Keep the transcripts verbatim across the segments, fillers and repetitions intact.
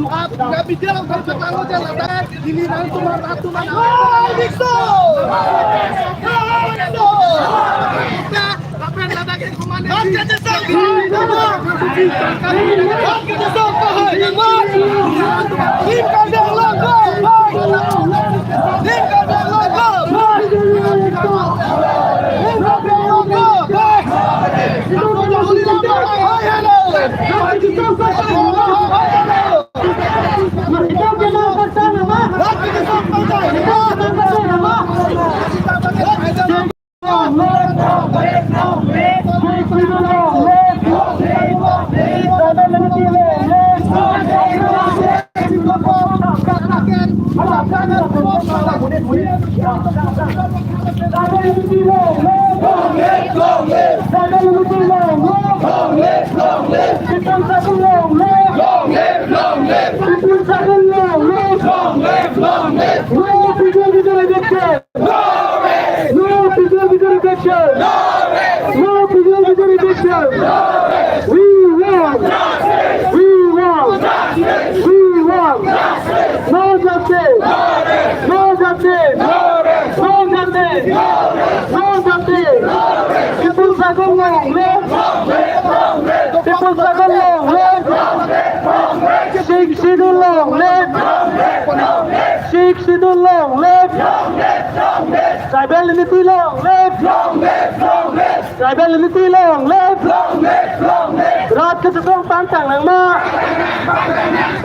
आप, आप मीडिया लोग सबसे पहले हो जाए, लद्दाख, दिल्ली राम तुम्हारा, तुम्हारा। Long live, long live. Long live, long live. Long live, long live. No P G R V K eviction. No rest. No P G R V K eviction. No rest. No P G R V K eviction. No rest. We want. Justice. We want. Justice. We want. Justice. No justice. No rest. No justice. No rest. No justice. No rest. No justice. No rest. Tipu Sagar long live. Long live, long live. Tipu Sagar long live. Long live, long live. Sixth Schedule long live. Long live, long live. Sixth Schedule long live. Long live, long live. Tribal unity long live. Long live, long live. Tribal unity long live. Long live, long live. Rat kachesong pangtang nangma.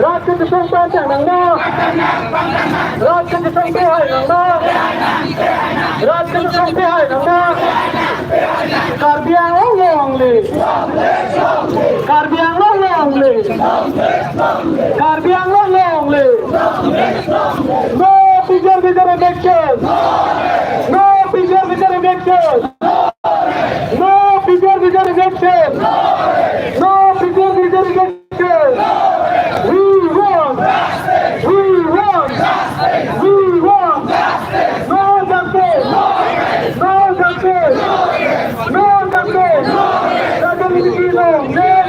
Rat kachesong pangtang nangma. Rat kachesong pehai nangma. Rat kachesong pehai nangma. Karbi Anglong long live. Karbi Anglong long live. Karbi Anglong long live. No P G R V K eviction. No P G R V K eviction. No P G R V K eviction. No P G R V K eviction. We want. We want. We want. No justice. No justice. No justice. Tribal unity long live.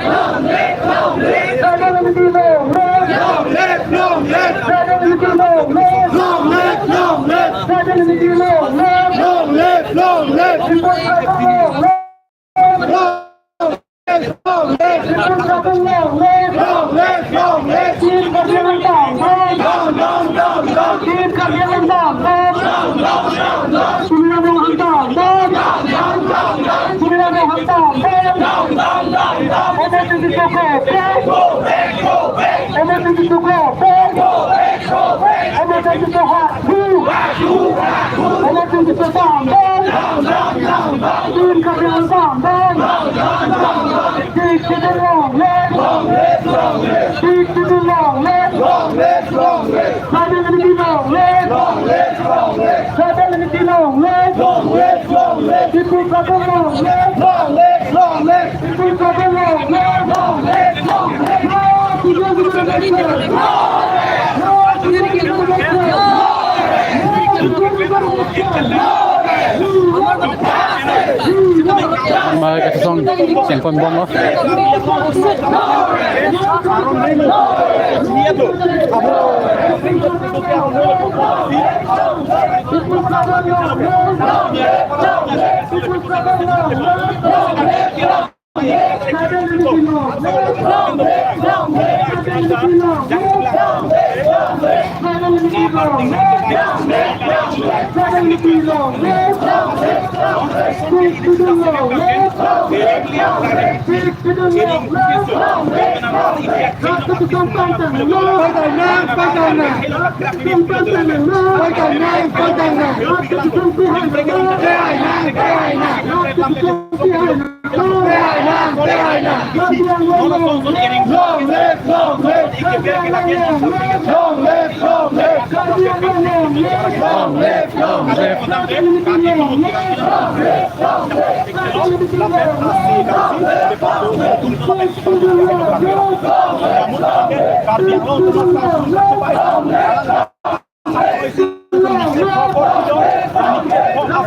Tribal unity long live. Long live, long live. Tribal unity long live. Long live, long live. Tribal unity long live. Long live, long live. Tipu Sagar long live. Long live, long live. Tipu Sagar long live. Long live, long live. Team Karbi Anglong down, down. Down, down, down, down. Team Karbi Anglong down, down. Down, down, down, down. Sumira Ronghang down, down. Down, down, down, down. Sumira Ronghang down, down. Down, down, down, down. M H A D C to go back. Go back, go back. M H A D C to go back. Go back, go back. M H A D C to hard rule. Hard rule, hard rule. M H A D C to down, down. Down, down, down, down. Team Karbi Anglong down, down. Down, down, down, down. Sixth Schedule long live. Long live, long live. Sixth Schedule long live. Long live, long live. Tribal unity long live. Long live, long live. Tribal unity long live. Long live, long live. Tipu Sagar long live. Long live, long live. Tipu Sagar long live. Long live, long live. No P G R V K eviction. No P G R V K eviction. No P G R V K eviction. Mai kachesong sengpon bomlo. Long live, long live. Long live, long live. Long live, long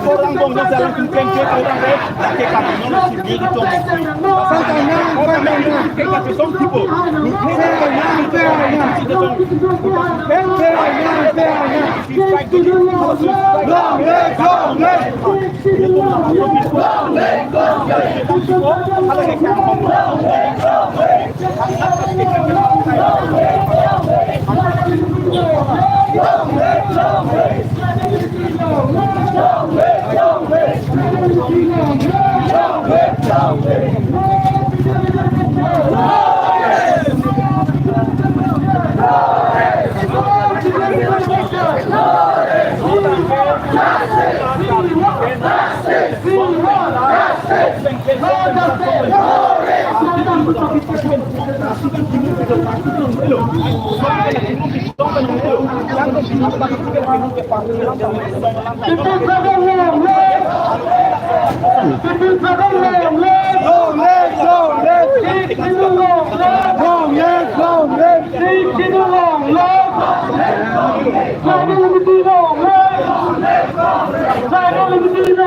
live. Long live, long live. Long live, long live. Long live, long live.